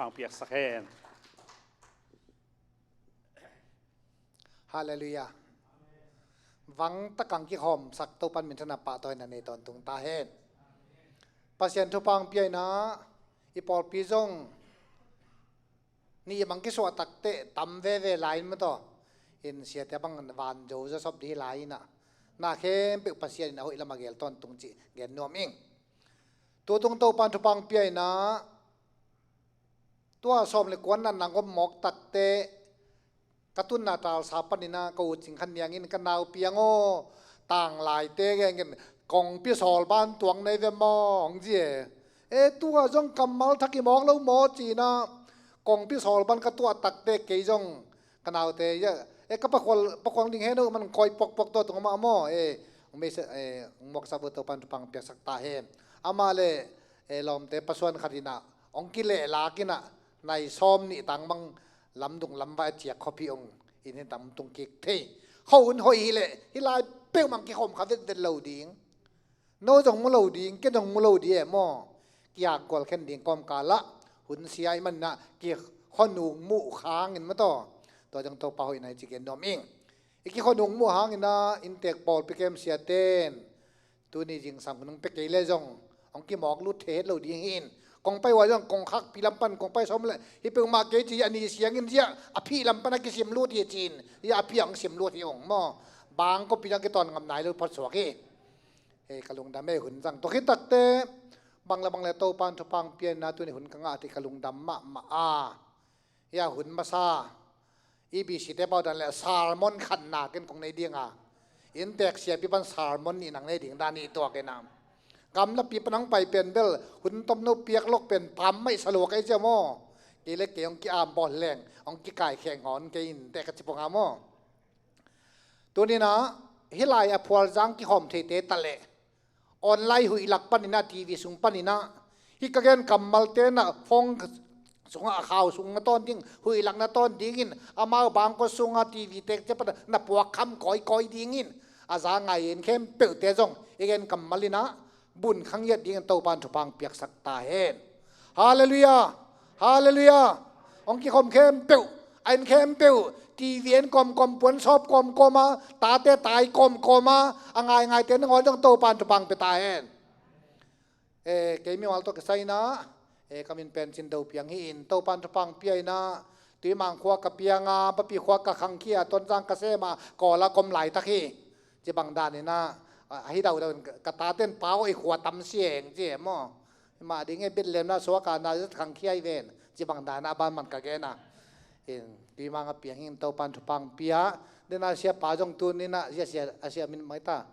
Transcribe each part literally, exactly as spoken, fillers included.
Pangpiaksak hen. Halleluiah. Vang takang kikhawmsak Topan minthanna pahtawina nei tawntung ta hen. Pasian thupha hong pia-in ah i pawlpi zong nih i mang kisuah takteh tam veve lai in maw taw. In siate bang van zo zawsop dih lai in ah na khempeuh Pasian in a hoih lam a geel tawntung cih gen nuam ing. Tutung Topan thupha hong pia-in ah tua sawm le kuana nang om mawk takteh ka tunna talsa panin ah ka u Cing Khan Niang in ka nau piang aw, tanglaite gengin kongpi sawlban tuang nei ve maw hong ci e. E tua zong kammal thak hi mawk lo maw ci-in ah kongpi sawlban ka tuah takteh kei zong ka naute ia e ka pakhual pakhual ding hen uh man koi pokpok tua tung amah maw e. Hong mawksak uh Topan thupha hong piaksak ta hen. Amah le e lawmte pasuan khat in ah hong kilehlak in ah nai sawm nih tang bang lamdung lamvai a ciak khop hi ung. In hi tam tung kik thei. Kho hun hoih hi leh hih lai peuhmah kikhawm kha vetvet lo ding. No zong mu lo ding, ken zong mu lo ding e maw. Kiak gual khen ding kawmkal ah hun sia i man in ah kikhonung muh khang in maw taw. Tua zong Topa hoihna hi ci gen nuam ing. I kikhonung muh hang in ah inntek pawlpi kem siaten tuni zingsang hun hong pia kei le zong hong kimawk lut thei het lo ding hi in. Kong pai uh a zong kong khakpi lam pan kong pai sawm le hi peuhmah kei ci a ni siangin ziah a phih lam pan a kisim lut hi ci-in ziah a phih a hong sim lut hi ung maw. Bang kawpi zong kitawn ngam nai lo phot suak hi. Hei ka lungdam e hun zang tua khit takteh bang le bang le Topan thupha hong pia-in ah tuni hun ka ngah thei ka lungdam mahmah a. Hia hun masa E B C te pau dan le sermon khatna ken kong nei ding a. Inntek siapi pan sermon nih nang nei ding dan i tuak in ah. Gamlapi pan hong pai pen bel hun tomno piak lok pen pam maih sa lua ka i cia maw. Kei le kei hong ki-am bawl leng hong kikaikhek ngawn kei in teh ka ci pong a maw. Tuni in ah hih lai a phualzang kikhawm theite ta leh online huih lak panin ah T V sung panin ah hih ka gen kammalte na phone sungah a khau sung na tawn ding huih lak na tawn dingin amau bangkua sungah T V tek cia pan na puak kham kawikawi dingin a za ngai in khempeuhte zong i gen kammal in ah bun khangiat dingin Topan thupha hong piaksak ta hen. Halleluiah. Halleluiah. Hong kikhawm khempeuh a inn khempeuh T V en kawmkawm puan sawp kawmkawm a tate tai kawmkawm a a ngaingaite nangawn zong Topan thupha hong pia ta hen. E, kei mimal tawh kisai in ah e, ka min pen Cin Do Piang hi in Topan thupha hong pia in ah Tuimang khua ka piang a Papi khua ka khangkhia Tonzang ka sem a Kawl a ka om laitak hi. Ci bang dan in ah a hi daudau in ka taten pau i khua tam sieng ci e maw. Mah ding e Bethlehem na suak a Nazareth khangkhia i ven ci bang dan a ban man ka gen a. In Tuimang a piang hi in Topan thupha hong pia. Den a siapa zong tuni in ah sia sia a sia min mai ta.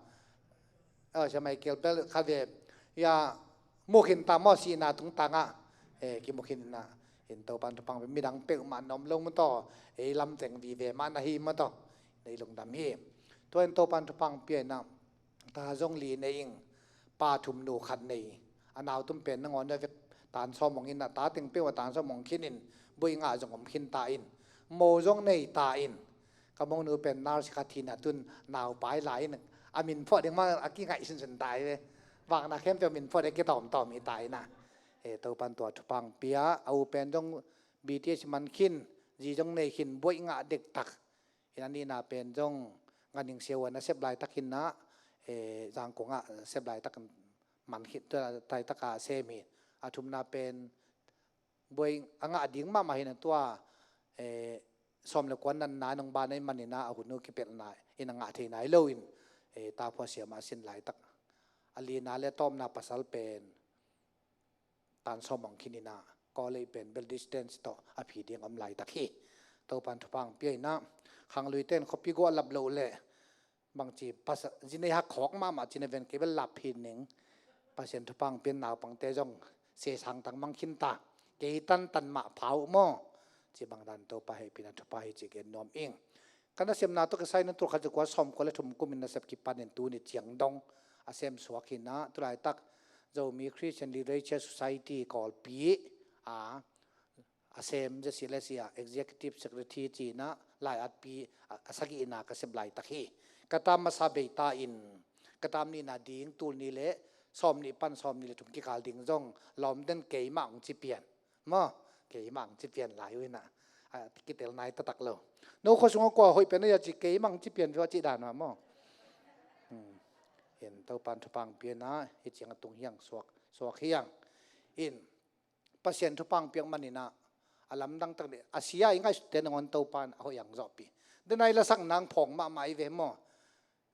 Sia Michael bel kha ve ia mukhin ta maw sihna tungtang ah e, kimukhin in ah in Topan thupha hong pia midang peuhmah na om lo maw taw. Ei lam teng vive mah na hi maw taw. Nei lungdam hi. Tua in Topan thupha hong pia in ah ta zong li nei ing. Pa thum nu khat nei a nau tum pen nangawn a vek tan sawm hong in ah ta teng peuh a tan sawm hong khin in buai ngah zong om khin ta in mo zong nei ta in. Ka monu pen nurse khat hi in ah tun naupai lai in a min phuah ding mah a kingaih sunsun ta hi ve. Vakna khempeuh min phuah ding a kitawmtawm hi ta in ah e, Topan tua thupha hong pia a u pen zong B T S man khin zi zong nei khin buai ngah dektak. In a nihna pen zong nganing siahuan a sep laitak hi in ah e, Zangkong ah sep laitak man khin tua laitak a sem hi. A thumna pen buai a ngah ding mahmah hi in ah tua e, sawm le kuana nanna in hong ban a i man in ah a hun uh kipelhna in a ngah thei nai lo in e, taphua siam a sin laitak. A lina le tawpna pasal pen tan sawm hong khin in ah college pen bel distance tawh a phi ding om laitak hi. Topan thupha hong pia in ah khangluite in khuapi guah lap loh leh bangci pasa zinei hak khawk mahmah cin a ven kei bel lap phi ning. Pasian thupha hong pia in naupangte zong sesang tang mang khin ta kei tantan mah pha uh maw. Ci bang dan Topa hehpihna thupha hi ci gen nuam ing. Ka nasepna tawh kisai in ah tulkhat zakua sawmkua le thum kum in nasep kipan in tuni ciang dong a sem suak hi in ah tulaitak Zomi Christian Literature Society Kawlpi a a sem zia si le sia executive secretary ci in ah lai-atpi a sagihna ka sep laitak hi. Ka tam masa bei ta in ka tam nihna ding tul nih le sawm nih pan sawm nih le thum kikal ding zong lawmten keimah hong ci pian maw. Keimah ang ci pian lai uh hi na. A, kitel nai taktak lo. No khua sungah kua hoih pian a ci, keimah ang ci pian uh a ci dan uh maw. Hmm. In Topan thupha pian a, hi ciang a tung hiang suak, suak hiang. In Pasian thupha piak manin a, a lamdang tak dih, a sia i ngaihsut te nangawn Topan a hoih ang zawhpih. Denai lasak nang phawng mahmah i ve maw.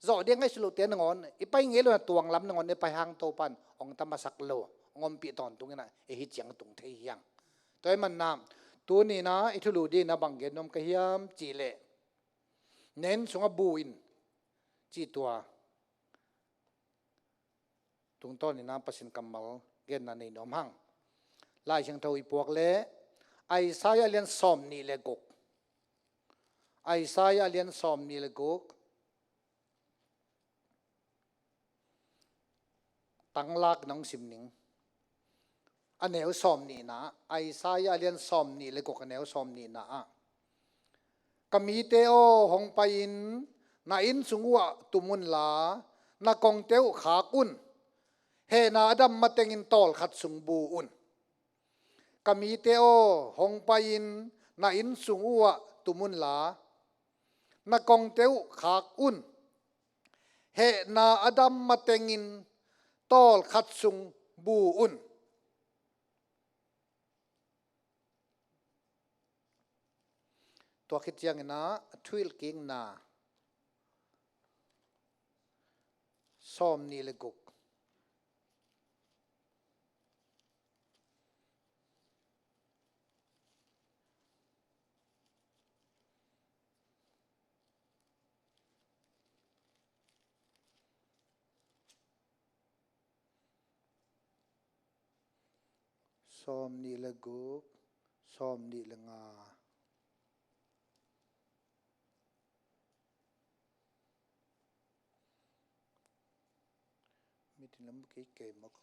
Zawh ding ngaihsut loh te nangawn, i pai ngei lo na tuang lam nangawn, i pai hang Topan hong tamasak lo, hong ompih tawntung in a, i hi ciang tung thei hiang. Tua i manna, tuni na, i thulu ding na bang gen nuam ka hiam cih leh, nen sungah bu in, ci tua. Tungtawn in a Pasian kammal genna nei nuam hang. Lai Siangtho i puak leh, Isaiah lian sawm nih le guk. Isaiah lian sawm nih le guk. Tanglak nong sim ning. A neu sawm nihna, Isaiah lian sawm nih le guk a neu sawm nihna ah, ka mite aw, hong pai-in na inn sung uhah tum unla, na kongte uh khak un. Hehna a dam matengin tawlkhat sung bu un. Ka mite aw, hong pai-in na inn sung uhah tum unla, na kongte uh khak un. Hehna a dam matengin tawlkhat sung bu un. Tua khit ciangin a thuhilhkikna sawm nih le guk. Sawm nih le guk, sawm nih le nga. Mitin lam kei kei mawk.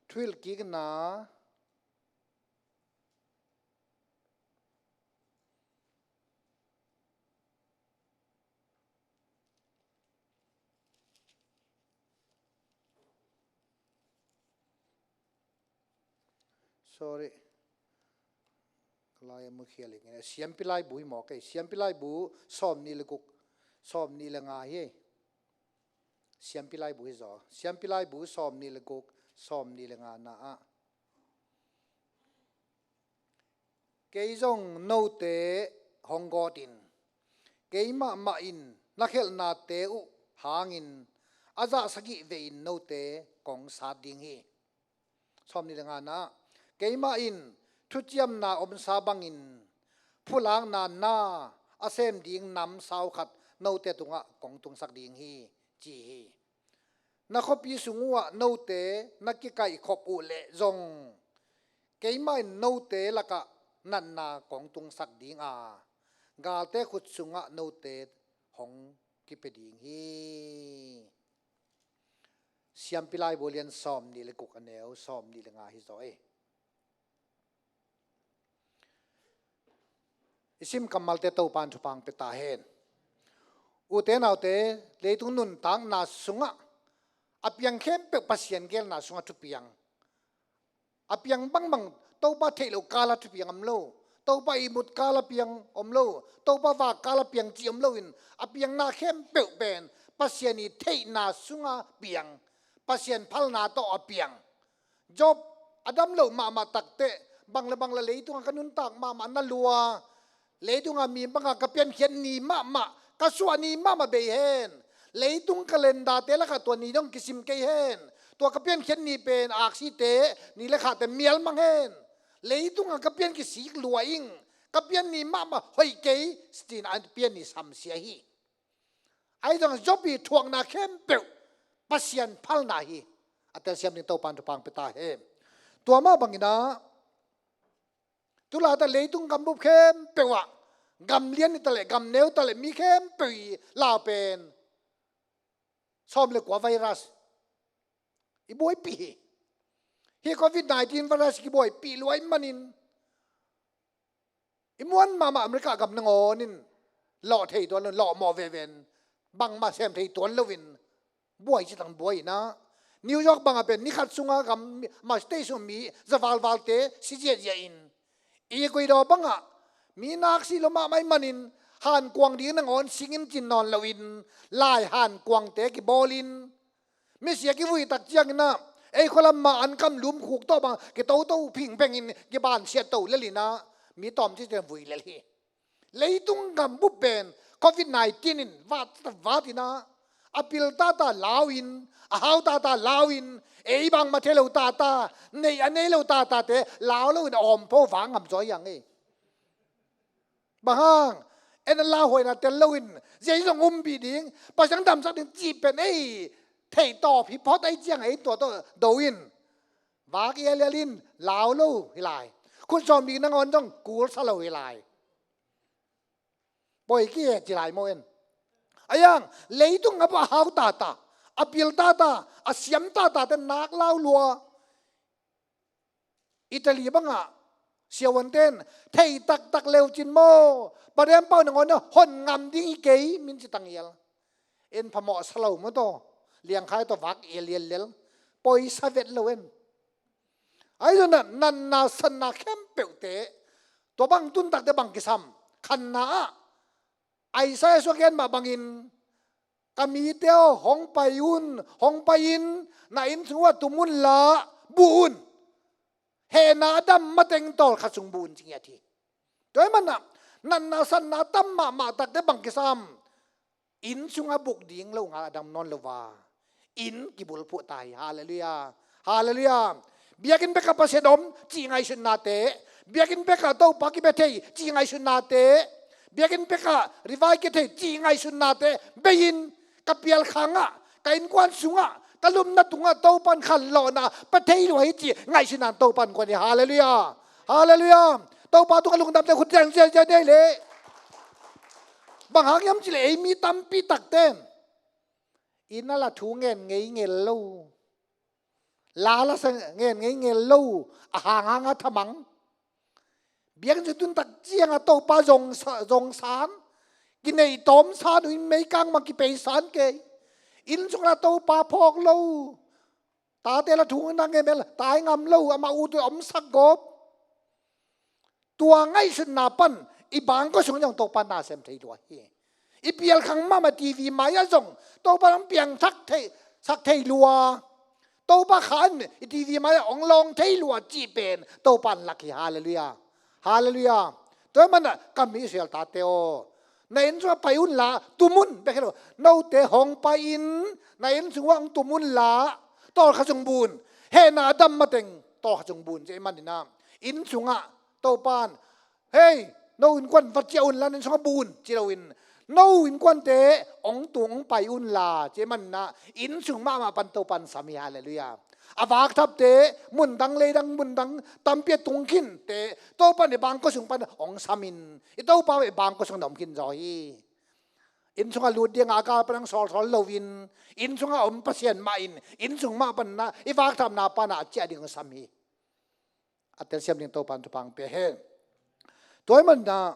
Thuhilhkikna. Sorry. Ka lai a mukhia ling. Siampi laibu hi maw kei. Siampi laibu sawm nih le guk, sawm nih le nga hi. Siampi laibu hi zaw. Siampi laibu sawm nih le guk, sawm nih le nga na ah, kei zong note hong gawtin, keimah mah in na khelhnate uh hangin a zah sagih vehin note kong sat ding hi. Sawm nih le nga na, keimah in thuciamna omsa bangin phulakna na a sem ding namsau khat note tungah kong tungsak ding hi, ci hi. Na khuapi sung uhah note na kikaihkhop uh leh zong keimah in note lakah natna kong tungsak ding a, galte khut sungah note hong kipia ding hi. Siampi laibu lian sawm nih le guk a neu sawm nih le nga hi zaw e. I sim kammalte Topan thupha pia ta hen. Ute naute, leitung nuntakna sungah a piang khempeuh Pasian geelna sungah thupiang. A piang bangbang, Topa theih loh kala thupiang om lo. Topa ihmut kala piang om lo. Topa vak kala piang cih om loin a piangna khempeuh pen Pasian i theihna sunga piang. Pasian phalna tawh a piang. Job a dam loh mahmah takteh, bang le bang le leitunga ka nuntak mahmah na lua, leitunga mi banga ka piankhiat ni mahmah, ka suah ni mahmah bei hen. Leitung calendar-te lakah tua ni dong kisim kei hen. Tua ka piankhiat ni pen aksite, ni le khate mialmang hen. Leitunga ka pian kisik lua ing, ka pian ni mahmah hoih kei, sitin a pian ni samsia hi. Ahi zong Job i thuakna khempeuh Pasian phalna hi. A telsiam ding Topan thupha pia ta hen. Tua mah bangin a, tulata leitung gambup khempeuh ah, gam lian hi taleh, gam neu taleh, mi khempeuh i lau pen sawm le kua virus i buaipih hi. Hi covid nineteen virus kibuaipih lua ahih manin I muan mahmah America gam nangawn in lawh thei tuan lo, lawh mawh veve in, bangmah sem thei tuan loin buai ci tang buai inah, New York bangah pen ni khat sungah gam, ma state sung mi za valvalte si ziahziah in, Ecuador bangah mi nak si lo mahmah ahih manin hankuang ding nangawn singin cin nawn loin lai hankuangte kibawlin, misia kivui tak cianginah ei khualam mah an kam lum khuk tawh bang kitoto phingphengin kibansiat to lelinah mi tawmcik ten vui lel hi. Leitung gambup pen covid nineteen in vat, vat inah a pil tata lau in, a hau tata lau in, ei bangmah thei lo tata, nei a nei lo tatate lau loin a awmpho vang ngam zaw hi ang ei. Bang hang? En a lauhuaina tel loin, zia zong umbih ding, Pasian damsak ding cih pen ei theih tawp hi phot, ei ciang ei tua tawh do in, vak ialial in lau lo hi lai. Khut sawm bik nangawn zong kul sa lo hi lai. Poi ki e ci lai maw en? A yang, leitung a hau tata, a pil tata, a siam tata te nak lau lua. Italy bangah siavuanten thei taktak leucin maw, padem pau nangawn hon ngam ding hi kei min ci tangial. En phamawh sa lo maw taw, liangkhai tawh vak ialial lel, poisa vet lo en. Ahi zongin natna satna khempeuhte tua bang tun takte bang kisam? Khanna ah Isaiah sung a gen mah bangin, ka mite aw, hong pai un, hong pai in, na inn sung uh ah tum un la, buh un. Hehna a dam mateng tawlkhat sung buh un ci ngiat hi. Tua ahih manin natna satna tam mahmah takte bang kisam? Inn sungah buk ding lo ngal a dam nawn lo va, inn kibulphuh ta hi. Halleluiah. Halleluiah. Biakinn bekah Pasian om cih ngaihsutnate, biakinn bekah Topa kibia thei cih ngaihsutnate, biakinn bekah revive kei thei cih ngaihsutnate bei-in, ka pialkhangah, ka innkuan sungah, ka lumna tungah Topa in khanlawhna pia thei lua hi cih ngaihsutna in Topa in kuan hi. Halleluiah. Halleluiah. Topa tungah lungdamte khut ziang ziahziah nei leh. Bang hang hiam cih leh ei mi tampi takten inn a la thu ngen ngeingel lo, la la sa ngen ngeingel lo, a hanghang a thamang. Biakinn sung tun tak ciangah Topa zong sa, zong san, kineih tawm san uh in, meikang mah kipei san kei. Inn sung la Topa phawk lo. Tate la thu ngen ngeimel, tai ngam lo, amah ut uh omsak gawp. Tua ngaihsutna pan i bangkua sung zong Topa na sem thei lua hi. I pialkhang mahmah TV mai-ah zong Topa hong piangthak thei, sak thei lua. Topa kha in i TV mai-ah hong lawng thei lua cih pen Topa in lak hi. Halleluiah. Halleluiah. Tua ahih manin ka mi Israel tate aw, na inn sungah pai un la, tum un bek hi lo. Note hong pai in, na inn sungah hong tum un la, tawlkhat sung buh un. Hehna a dam mateng tawlkhat sung buh un cih ahih maninah, inn sungah Topa in, hei, no innkuan va ciah un la, na inn sungah buh un ci loin, no innkuante hong tung hong pai un la cih ahih maninah, inn sung mahmah pan Topa in sam hi. Halleluiah. A vakthapte, mundang leidang, mundang tampi a tung khinte Topa in i bangkua sung pan hong samin, i Topa i bangkua sung na om khin zaw hi. Inn sungah lut dingah a gal pan hong sawlsawl loin, inn sungah om Pasian mah in, inn sung mah panah i vakthapna panah a ciah ding hong sam hi. A telsiam ding Topa in thupha hong pia hen. Tua ahih maninah,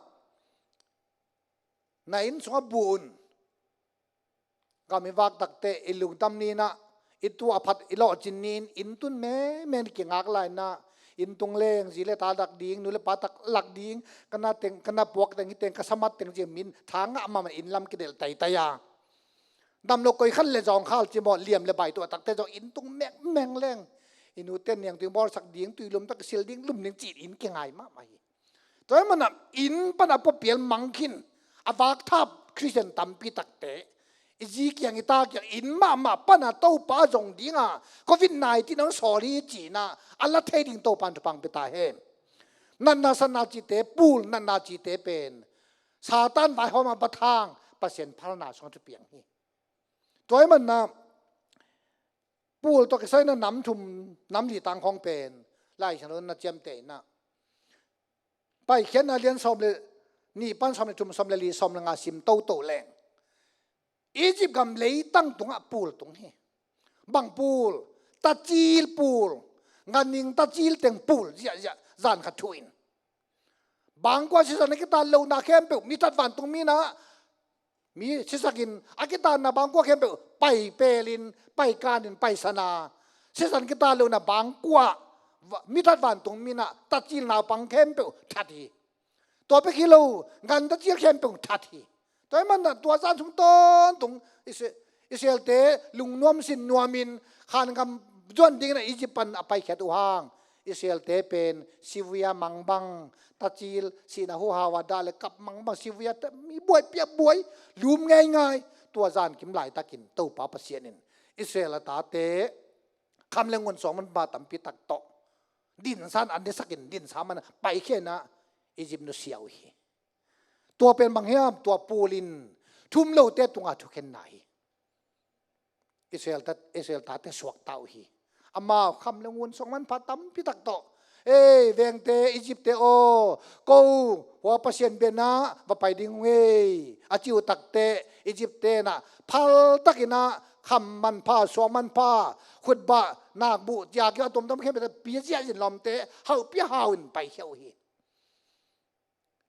na inn sungah buh un. Gam i vak takteh i lungdam ni-in ah, i tuahphat i lawhcin ni-in, inn tun mengmeng i kingak lai-in ah, inn tung leng zi le ta lak ding, nu le pa tak lak ding, ka na teng, ka na puak teng hi teng, ka samat teng ci-in min tha ngah mahmah, inn lam kidelh taitai a. Dam lo koi khan le zawngkhal ci maw, liam le bai tuah takteh zong inn tung mengmeng leng, i nute niangtui bawlsak ding, tui lum tak sil ding, lum ding ci-in inn kingai mahmah hi. Tua ahih manin ah inn pan a puapial mang khin, a vakthap Khristian tampi takte i zi kiang i ta kiang inn mahmah pan a Topa zong ding a, covid nineteen hong sawl hi ci-in ah a la thei ding Topa in thupha hong pia ta hen. Natna satna cihte, pul natna cihte pen Satan vaihawm a bathang, Pasian phalna sungah thupiang hi. Tua ahih manin ah pul tawh kisai-in ah nam thum, nam li tang khawng pen Lai Siangtho na ciamteh in ah, Paikhiatna lian sawm le nih pan sawm le thum, sawm le li, sawm le nga sim toto leng, Egypt gam leitang tungah pul tung hi. Bang pul? Tacil pul. Nganing tacil teng pul ziahziah, zan khat thuh in. Bangkua sisan a kitat lohna khempeuh, mi that vantung mi in ah, mi sisakin a kitatna bangkua khempeuh pai pelin, pai kanin, pai sana, sisan kitat lohna bangkua, va-, mi that vantung mi in ah tacil naupang khempeuh that hi. Tua bek hi lo, ganta cil khempeuh that hi. Tua ahih manin ah tua zan sung tawntung Is-, Israelte lungnuam sinnuamin Khanaan gam zuan dingin ah Egypt pan a paikhiat uh hang, Israelte pen sivui a mang bang, tacil, sihna huhau a dah le kap mang bang, sivui a ta-, mi buai piak buai, lum ngeingai. Tua zankim laitakin Topa Pasian in Israel a tate kham le ngun suang manpha tampi tak tawh dinsan an desakin dinsa man a paikhia in ah Egypt nusia uh hi. Tua pen bang hiam? Tua pulin thum lote tunga thukhenna hi. Israel ta, Israel tate suakta uh hi. Amau kham le ngun suang manpha tampi tak tawh, "Ei vengte, Egyptte aw, ko hua Pasian bia-in ah va pai ding uh ei," a ci uh takteh Egyptte in ah phaltakin ah kham manpha, suang manpha, khutbah, nakbuh, cia kia tuamtuam khempeuh pia ziahziah in lawmte hauh pia hau in paikhia uh hi.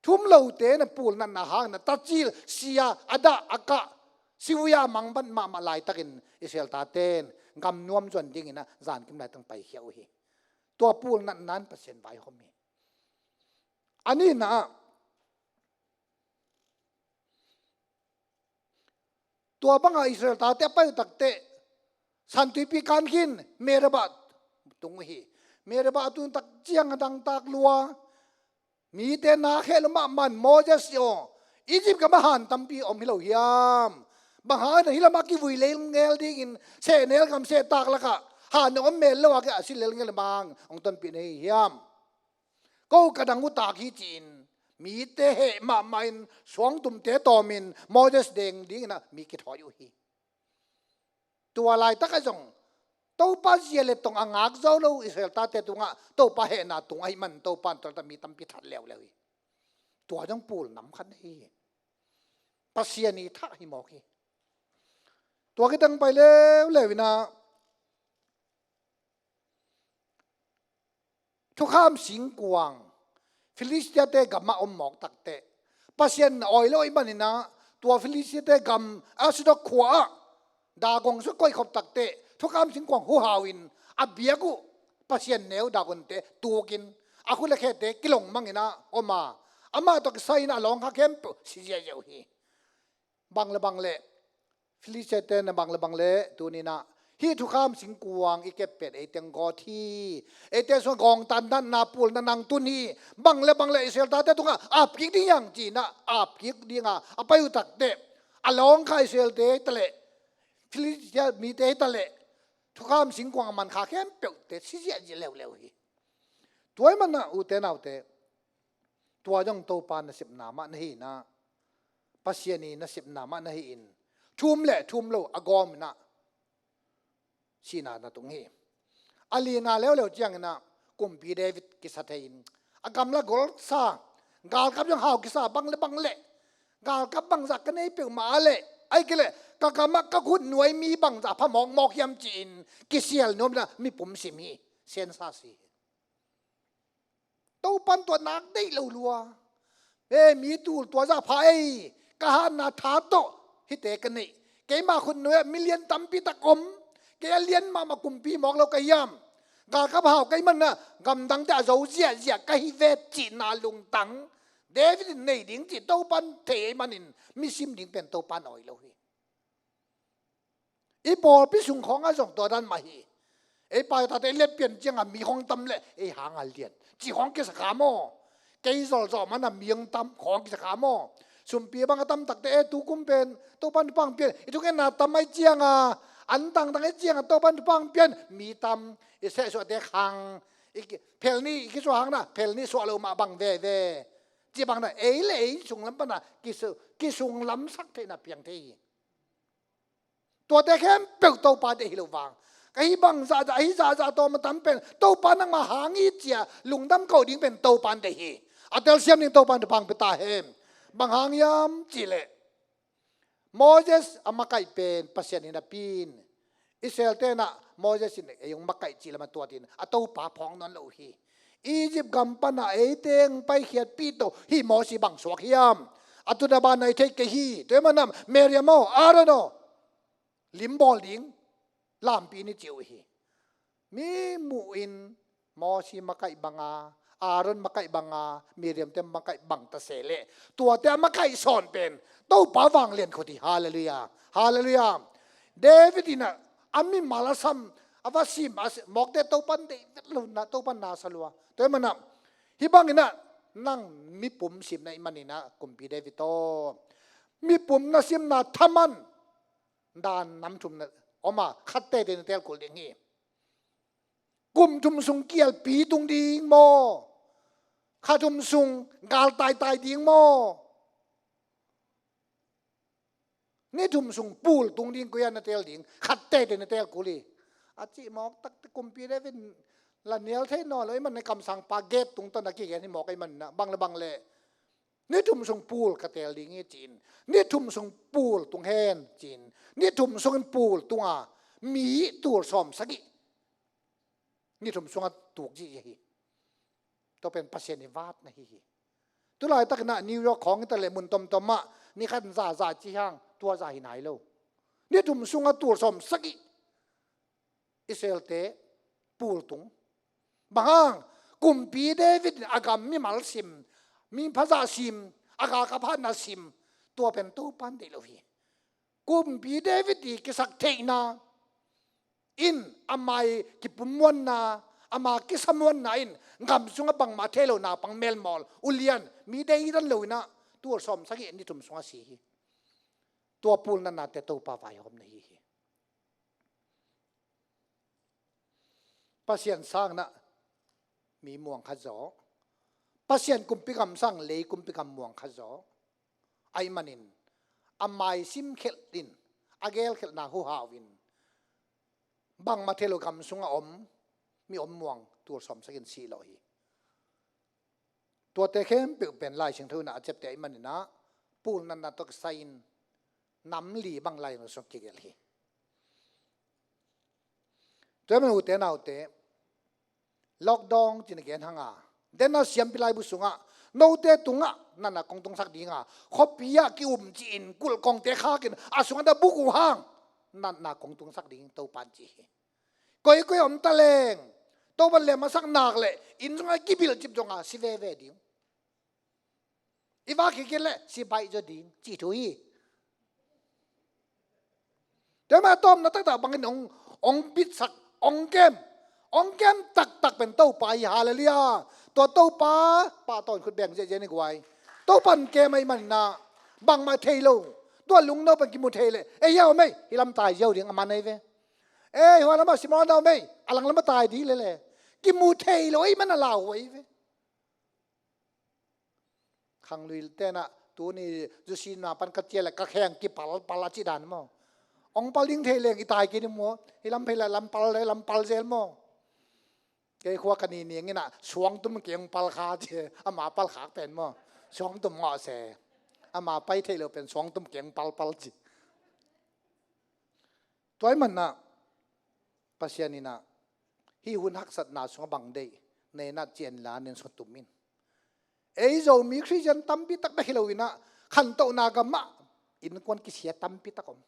Thum lote in ah pulnatna hangin ah tacil, sia, a dah, a kah, sivui a mang bang mahmah laitakin Israel tate in gam nuam zuan dingin ah zankim laitakin paikhia uh hi. Tua pulnatna in Pasian vaihawm hi. A nihna ah, tua banga Israel tate a pai uh takteh Santuipi kan khin Meribah tung uh hi. Meribah a tun tak ciang a dangtak lua, mite na khel uh mahmah in, "Moses aw, Egypt gam ah han tampi om hi lo hiam? Bang hangin hih lamah kivui lelngel dingin sehnel gam sehtak lakah han a om mel lo a, kei a si lelngel mang hong tonpih na hi hiam? Ko ka dang uh tak hi," ci-in mite heh mahmah in suangtumte tawmin Moses deng dingin ah mi kithawi uh hi. Tua laitakah zong Topa zia le tong a ngak zo lo Israel tate tungah Topa hehna tung ahih man Topa in tua laitak mi tampi that leuleu hi. Tua zong pulnam khat na hi hi. Pasian ii thah hi mawk hi. Tua khit tang pai leuleu in ah Thukham singkuang Filistiate gamah om mawk takteh, Pasian awi lo ahih manin ah tua Filistiate gam Ashdod khua-ah Dagon sung koihkhop takteh, Thukham singkuang huhau in a biak uh pasian neu Dagonte tukin a khut le khete kilong mangin ah om a, amah tawh kisai in a lawngkha khempeuh si ziahziah uh hi. Bang le bang le, Filistiate in ah bang le bang le, tuni-in ah hih thukham singkuang i kep pen ei teng gawt hi. Ei teng sungah gawngtan natna, pulna nang tun hi. Bang le bang le Israel tate tungah ap kik ding hi hang ci-in ah ap kik ding a, a pai uh takteh, a lawngkha Israelte hi taleh, Filistia mite hi taleh, thukham singkuang a mankha khempeuhte si ziahziah leuleu hi. Tua ahih manin ah ute naute, tua zong Topa nasepna mah na hi-in ah, Pasian ii nasepna mah na hi-in, thum le thum lo a gawm in ah sihna na tung hi. A lina leuleu ciangin ah kumpi David kisa thei-in, a gamla golsa, galkap zong hau kisa, bang le bang le, galkap bangzah ka nei peuhmah a leh, ahih kei leh ka gamah ka khutnuai mi bangzah pha mawkmawk hiam ci-in kisial nuam in ah mipum sim hi, census hi. Topa in tua nak deih lo lua. "E, mi tul tua zah pha ei, ka hatna tha tawh hihte ka neih. Keima khutnuai ah mi lian tampi tak om. Kei a lian mahmah kumpi mawk lo ka hiam? Galkap hau ka hih manin ah gamdangte a zo ziahziah ka hi ve," cihna lungtang David in nei ding cih Topa in thei ahih manin, mi sim ding pen Topa in awi lo hi. I pawlpi sung khawngah zong tua dan mah hi. Ei pa tate i let pian ciangah mi khawng tam leh ei hang a lian cih khawng kisa kha maw? Kei zolzol man a mi hong tam khawng kisa kha maw? Sumpi bang a tam takteh, e, tukum pen Topa in thupha hong pia in, i thungetna tam ahih ciangah, an tangtang ahih ciangah Topa in thupha hong pia in, mi tam, i sehsuahte khang, i ki-, phelnih i kisuah hang na, phelnih suah loh mah bang veve, cih bang na, ei le ei sunglam pan a kisu-, kisunglamsak theihna piang thei hi. Tuate khempeuh Topa deih hi lo vang, ka hih bang zahzah, hih zahzah tawm a tam pen Topa nangmah hang hi ci-a lungdam koh ding pen Topa in deih hi. A telsiam ding Topa in thupha hong pia ta hen. Bang hang hiam cih leh, Moses a makaih pen Pasian in napi-in, Israelte in ah Moses in ei hong makaih cih lam a tuat in a Topa phawk nawn lo uh hi. Egypt gam pana ei teng paikhiatpih to hi Mosi bang suak hiam? A tun a ban na i theih kei hi. Tua hi manam Miriam aw, Aaron aw, lim bawl ding lampi ni ci uh hi. Mi muhin Mosi makaih banga, Aaron makaih banga, Miriamte makaih bang ta se leh, tuate a makaih sawn pen Topa vanglian khut hi. Halleluiah. Halleluiah. David in a, a mimal a sam, a va sim, a si-, mawkte Topan deih vet lo na, Topan na sa lua. Tua hi manam, hih bangin a, nang mipum simna i manin a, kumpi David aw, mipum na simna thaman dan nam thum na om a, khat teitei na tel kul ding hi. Kum thum sung kialpi tung ding maw? Kha thum sung gal taitai ding maw? Ni thum sung pul tung ding, koi-ah na tel ding? Khat teitei na tel kul hi. A cih mawk takte kumpi David la nial thei nawn lo, i man na kamsangpa gate tung tawh na kigen hi mawk a, i man na bang le bang le. Ni thum sung pul ka tel ding hi ci-in, ni thum sung pul tung hen ci-in, ni thum sungin pul tunga mi tul sawm sagih ni thum sungah tuk zihziah hi. Tua pen Pasian i vatna hi hi. Tulaitakin a New York khawng hi ta leh mun tomtom ah ni khat za za ci hang tua za hi nai lo. Ni thum sungah tul sawm sagih Israelte pul tung. Bang hang? Kumpi David in a gam mimal sim, mi phazah sim, a galkap hatna sim, tua pen Topan deih lo hi. Kumpi David i kisak theihna in, ama i kipummuanna, ama kisamuanna in gam sungah bangmah thei lo naupang melmawl, ulian, mi deidan lo in a, tul sawm sagih ni thum sungah si hi. Tua pulnatnate Topa vaihawmna hi hi. Pasian sang in a mi muang kha zaw, Pasian kumpi gam sang lei kumpi gam muang kha zaw. Ahih manin a maisim khelh in, a gelkhelhna huhau in, bangmah thei lo gam sungah om mi om muang tul sawm sagih in si lawh hi. Tuate khempeuh pen Lai Siangtho in a ciapteh ahih manin a, pulnatna tawh kisai-in nam li bang Lai Siangtho sungah kigelh hi. Tua ahih manin ute naute, lockdown ci-in a gen hang a, den a siampi laibu sungah note tungah natna kong tungsak ding a, khuapi ah ki-um ci-in kulh kongte khakin a sungah na buk uh hang, natna kong tungsak ding Topan ci hi. Koikoi a om ta leng, Topan lem a sak nak leh inn sungah kibilh cip zong a si veve ding. I vak kikil leh si baih zaw ding cih thu hi. Tua mah a tawpna taktak bangin hong, hong bitsak, hong kem, hong kem taktak pen Topa hi. Halleluiah. Tua Topa pahtawi in khut beng ziahziah ni guai. Topan kem ahih manin a, bangmah thei lo. Tua lungno pen kimu thei leh, ei hiah om ei, hih lam tai ziau ding a man ei ve. Ei, hua lamah simraw na om ei, a lang lamah tai ding lele. Kimu thei lo ahih man a lauhuai ve. Khanglui tenah tuni zusi na pan ka ciah le ka kheng kipalpal a cih dan maw? Hong pal ding thei leng i tai kei ni maw? Hih lam phei le lam pal le lam pal zel maw? Kei khua ka ni ning in a suangtum keng pal kha ci, ama pal khak pen maw? Suangtum ngawh se. Ama pai thei lo pen suangtum keng palpal ci. Tua ahih manin a, Pasian in a, hih hun haksatna sungah bang deih, na inn ah ciah inla na inn sungah tum in. Ei Zomi Khristian tampi tak bek hi lo in a, khantohna gam ah innkuan kisia tampi tak om.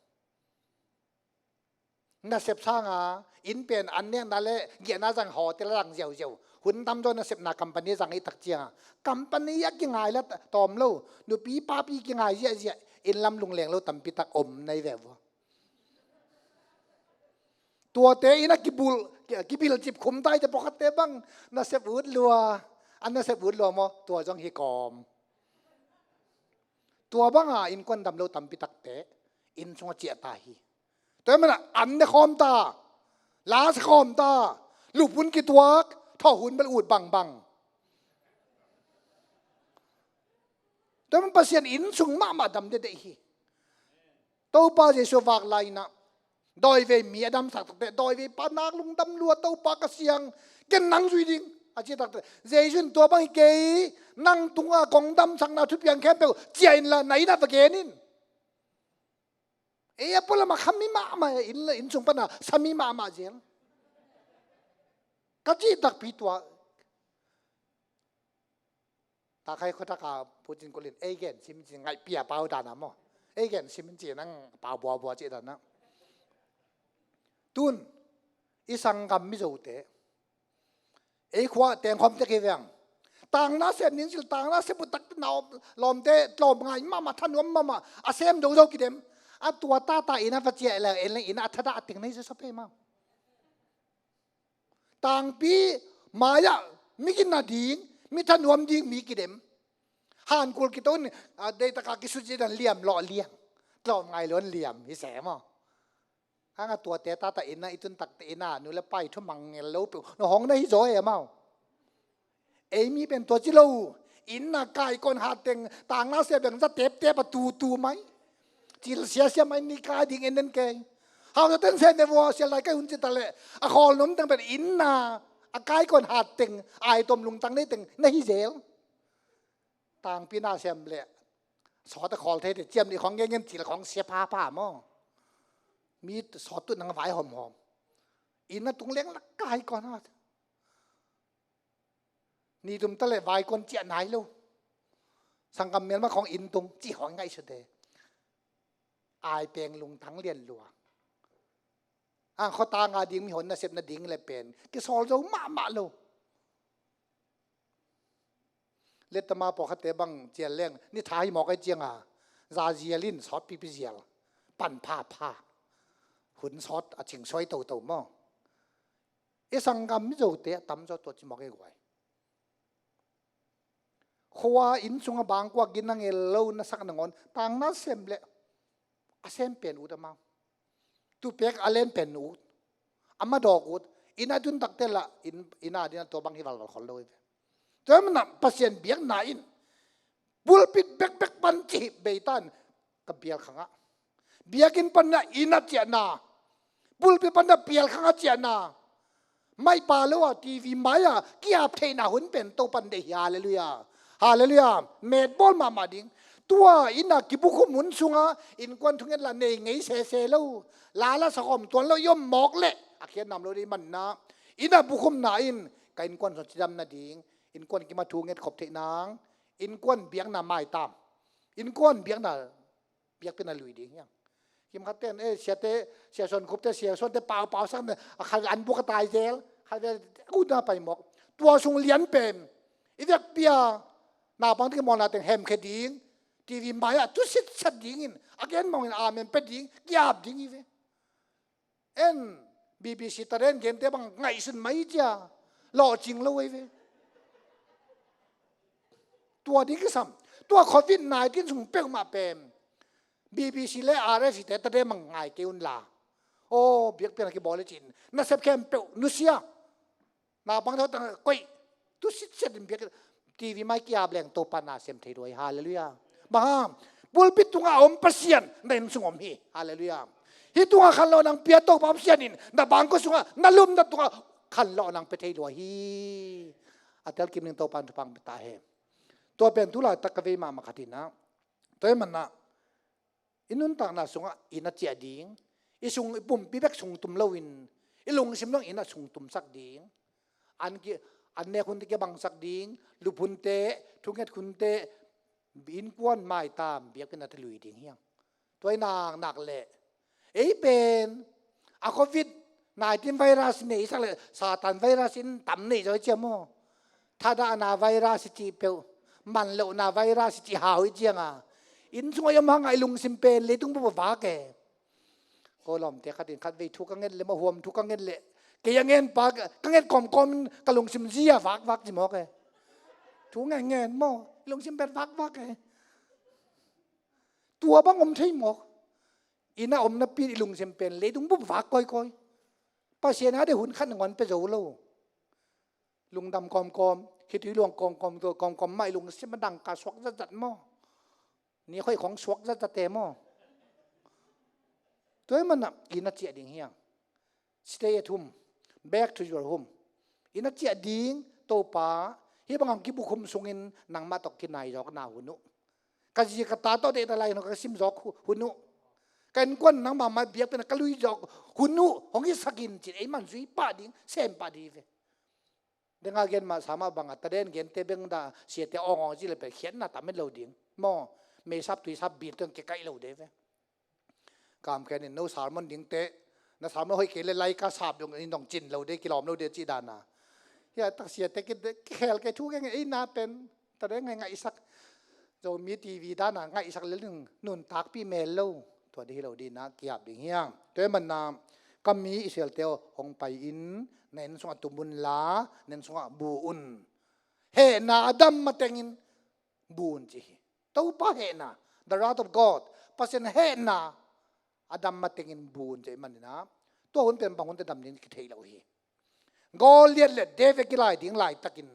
Nasep sanga inn pen an nekna le giahna zang, hotel a zang ziauziau. Hun tamzaw nasepna company zang i tak cianga, company a kingai la tawm lo, nupi papi kingai ziahziah, inn lam lungleng lo tampi tak om na hi ve vua. Tuate inn a kibulh, kibilh cip khum tai te pawlkhatte bang nasep ut lua, an nasep ut lua maw, tua zong hi kawm. Tua banga innkuan dam lo tampi takte inn sungah ciah ta hi. Tua ahih manin an ne khawm ta, la sa khawm ta, lupun kituak, thawhun bel ut bangbang. Tua ahih manin Pasian inn sung mahmah dam dede hi. Topa Jesuh a vak lai-in a, dawivei mi a damsak takte, dawivei pa nak lungdam lua, Topa ka siang, ken nang zui ding a cih takte, Jesuh in tua bang hi kei, nang tunga kong damsakna thupiang khempeuh ciah inla na inn ah va gen in. Ei a pualam a khami mahmah, inn, inn sung pana sami mahmah zel. Ka cih takpi tua. A khai khuatak a Pu Cin Kul in ei gen sim cin ngaih pia pau dan a maw. Ei gen sim cin nang pau buabua cih dan a. Tun i sanggam Mizote ei khua tengkhawm tek hi veng. Tangna sem ning cil, tangna sem uh tak na lawmte tlawm ngai mahmah, thanuam mahmah, a sem dozo kidem. A tua tata inn a va ciah leng en leng inn a thadah a teng na hi zo sa pei mah. Tangpi mai-ah mi gina ding, mi thanuam ding mi kidem. Hankul kiton a deitaka kisut cidan liam lawh liang. Tlawm ngai lo an liam hi se maw. Hanga tuate tata inn a i tun takte inn a nu le pai thu mangngel lo peuh na hong na hi zaw e amau. Ei mi pen tua ci lo. Inn a kaikawn hat teng tangna sia beng za teptep a tutu mai. Cil siasia mai ni kai ding en den kei. Hau na ten sen ve vua sia lai kai hun ci ta leh a khawl nom teng pen inn a a kaikawn hat teng ai tom lungtang nei teng na hi zel. Tangpi na sem leh sawt a khawl thei te ciam ni khawng ngen ngen cil khawng sia pha pha maw. Mi sawt tu nang vai hawm hawm. Inn a tung leng lak kai kawn hat. Ni tum ta leh vai kuan ciah nai lo. Sanggam mial ma khawng inn tung ci hawng ngaihsute. Ai peng lungtang lian lua. Ang khuata nga ding mi hon na sep na ding le pen kisawl zo mahmah lo. Lettama pawlkhatte bang cial leng ni tha hi mawk ai cianga za zial in sawt pipi zial pan pha pha. Hun sawt a cing suai toto maw. I sanggam Mizote a tamzaw tua ci mawk ei guai. Khua inn sunga bangkua gin a ngel lo na sak nangawn tangna sem leh a sem pen ut amau. Tupek a len pen ut. A madawk ut. Inn a tun takte lah inn a dina tua bang hi valval khol lo hi ve. Tua hi mana Pasian biakna in pulpit bekbek pan cihip beitan ka bial khangah. Biakinn panna inn a ciahna. Pulpit panna bial khangah ciahna. Maih pa lo a TV mai-a kiap theihna hun pen Topan deih hi. Halleluiah. Halleluiah. Metbawl mahmah ding. Tua inn a kibukhum hun sunga innkuan thunget la nei ngei sese lo. Lala sakhawm tuan lo i om mawk leh a khiatnam lo dei manna. Inn a bukhumna in ka innkuan sung cidam nading. Innkuan kima thunget khop theih nang. Innkuan biakna maitam. Innkuan biakna biakpina lui ding hiang. Kimkhat ten eh siate sia suan khupte sia suante paupau sak ne a khal an buk a tai zel khal vel utna pai mawk. Tua sung lian pen i vekpia naupang te kimawlna teng hemkhe ding. TV mai-ah tusitsat dingin a gen mawngin amen pe ding kiap ding hi ve. En BBC taren gente bang ngaihsun mai cia lawhcing lo ei ve. Tua ding kisam. Tua covid nineteen sung peuhmah pen BBC le RFA te tade mang ngai kei un la. Aw biakpian a kibawl le cin nasep khempeuh nusia. Naupang tawh tang koih tusitset in biak TV mai kiap leng Topa na sem thei duai. Halleluiah. Bang hang pulpit tungah a om Pasian na inn sung om hi. Halleluiah. Hih tungah khanlawh nang pia Topa Pasian in na bangkua sungah na lum na tungah khanlawh nang pia thei duai hi. A telkim ning Topa in thupha pia ta hen. Tua pen tu laitak ka vei mahmah khat in ah tua hi manah i nuntakna sungah inn a ciah ding, i sung i pumpi bek sung tum loin i lungsim dong inn a sung tumsak ding. An ki an nek hunte kibangsak ding, lup hunte, thunget hunte, innkuan maitam biakinn a te lui ding hiang. Tua i nak nak leh ei pen a covid nineteen virus nei isak leh Satan virus in tam nei zaw i ciam aw. Thadahna virus i cih peuh, manlohna virus i cih hau i cianga inn sungah i om hangah i lungsim pen leitung bup a vak e. Ko lawmte khat in khat vei thu ka nget leh mahuam thu ka nget leh kei a ngen pa ka nget kawmkawm in ka lungsim zia vakvak ci mawk e. Thu ngen ngen maw i lungsim pen vakvak e. Tua bang om thei mawk. Inn a om napi in i lungsim pen leitung bup vak kawikawi. Pasian a dei hun khat nangawn pia zo lo. Lungdam kawmkawm khitui luang kawmkawm kawmkawm mah i lungsim a dangka suak zatzat maw? Ni khoih khong suak zatzate maw? Tua hi manah inn a ciah ding hiang. Stay at home. Back to your home. Inn a ciah ding Topa hih bangah kibukhum sungin nangmah tawh kinai zawkna hun uh. Ka zi ka ta tawh deihna lai ka sim zawk hun uh. Ka innkuan nangmah mai biakpian ka lui zawk hun uh hong hisak in cin ei man zui pah ding sem pah ding hi ve. Deng a gen mah sa mah bang a, taden gente beng dah siate awng awng ci le pen khiatna tam en lo ding maw. Meisap tuisap bin tuang kikaih lo de ve. Kamkhen in no sermon ding teh, na sermon hoih kei le laika sap dong in dong cin lo de, kilawm lo de cih dan a. Hia tak siate kikhel kei thu kei nge ei na pen, taden ngai ngaihsak. Zomi TV dan a ngaihsak le nuntakpih mel lo. Tua di hi lo ding na kiap ding hiang. Tua hi man na, ka mi Israelte aw, hong pai in, na inn sungah tum un la, na inn sungah bu un. Hehna a dam matengin bu un ci hi. Topa hehna, the wrath of God, Pasian hehna a dam matengin bu un ci hi man na. Tua hun pen bang hun teh dam ding kithei lo hi. Goliat le David kilai ding laitakin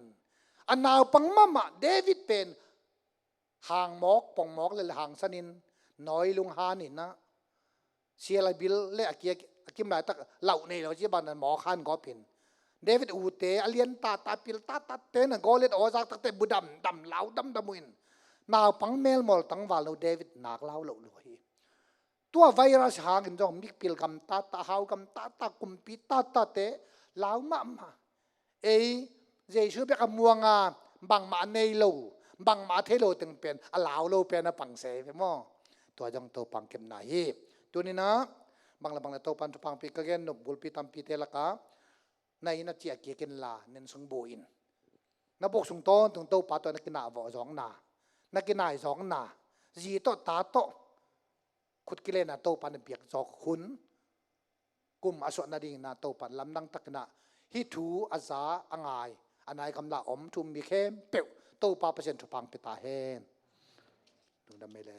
a naupang mahmah David pen hang mawk, pong mawk le hang sanin, nawi lung hanin a, sial a bil le a kia, a kim laitak lauh nei lo ci bang dan mawk han gawp hin. David ute a lian tata, pil tata te na Goliat aw zak takte bu damdam, lau damdam uh in. Naupang melmawl tangval lo David nak lau loh lua hi. Tua virus hangin zong mipil gam tata, hau gam tata, kumpi tata te lau mahmah. Ei Jesu bek a muang a, bangmah a nei lo, bangmah a thei lo teng pen a lau lo pen a pang se ve maw. Tua zong Topa hong kepna hi. Tuni na, bang le bang le Topa in thupha hong pia ka gen nop, bulpi tampite laka, na inn a ciah kik in la, na inn sung bu in. Na buk sung tawntung Topa tawh na kinah vawh zawkna, na kinai zawkna, zi tawh ta tawh khut kilenna Topa na biak zawk hun, kum a suah nadingin a Topa in lamdang takin a hih thu a za a ngai, a nai gamla om thu um mi khempeuh Topa Pasian thupha hong pia ta hen. Lungdam ei le.